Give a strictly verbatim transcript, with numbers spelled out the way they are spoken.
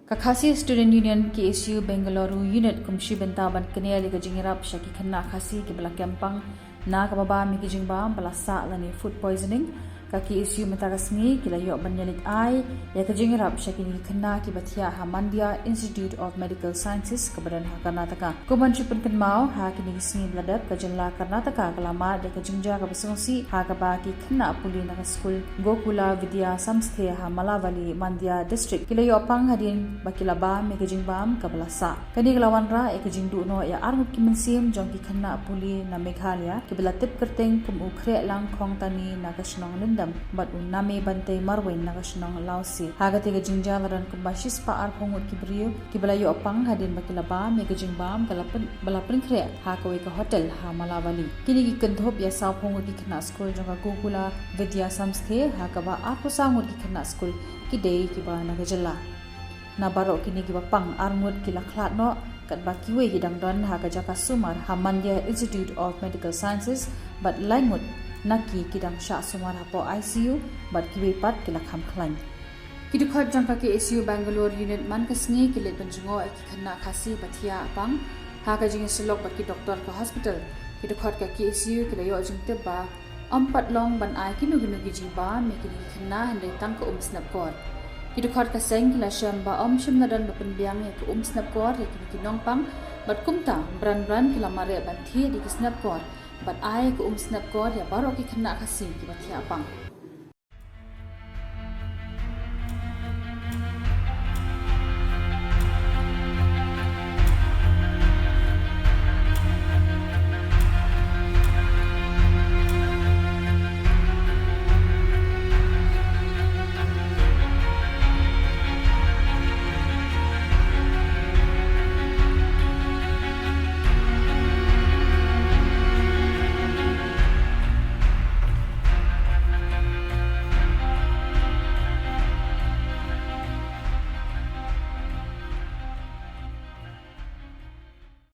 Ka Khasi Student Union, K S U Bengaluru Unit, kum shi bynta ban kner ïa ka jingïarap sha ki khynnah Khasi kiba la kem pang na kaba bam ïa ki jingbam ba la sah lane food poisoning, ka K S U mynta ka sngi ki la ïoh ban ïaleit ai ïa ka jingïarap sha kine ki khynnah kiba thiah ha Mandya Institute of Medical Sciences kaba don ha Karnataka. Kum ban shu pynkynmaw, ha kine ki sngi ba la dep ka jylla Karnataka ka la mad ïa ka jingjia kaba sngewsih ha kaba ki khynnah pule na ka skul Gokula Vidya Samsthe ha Malavali, Mandya District, ki la ïoh pang hadien ba ki la bam ïa ka jingbam kaba la sah. Kane ka la wanrah ïa ka jingduh noh ïa arngut ki mynsiem jong ki khynnah pule na Meghalaya kiba la tip kyrteng kum u Khrehlang Khongtani na ka shnong Lyndam bad u Name Bantei Marwein na ka shnong Lawsi. Ha katei ka jingjia la don kumba shispah arphew ngut ki briew kiba la ïoh pang hadien ba ki la bam ïa ka jingbam ka la pyn-, ba la pynkhreh ha kawei ka hotel ha Malavali. Kine ki kynthup ïa sawphew ngut ki khynnah skul jong ka Gokula Vidya Samsthe, ha kaba arphew saw ngut ki khynnah skul ki dei kiba na ka jylla. Na baroh kine kiba pang, arngut ki la khlad noh, katba kiwei ki dang don ha ka jaka sumar ha Mandya Institute of Medical Sciences bad lai ngut na ki ki dang shah sumar hapoh I C U bad kiwei pat ki la kham khlaiñ. Ki dkhot jong ka K S U Bangalore Unit man ka sngi ki leit ban jngoh ïa ki khynnah Khasi ba thiah pang ha ka jingïasyllok bad ki doktor ka hospital. Ki dkhot ka K S U ki la ïoh jingtip ba ym pat long ban ai kino kino ki jingbam ïa kine ki khynnah hynrei tang ka um snep kor. Ki dkhot ka seng ki la shem ba ym shym la don ba pynbiang ïa ka um snep kor ïa kine ki nongpang bad kumta bran bran ki la mareh ban thied ïa ki snep kor bad ai ka um snep kor ïa baroh ki khynnah Khasi kiba thiah pang.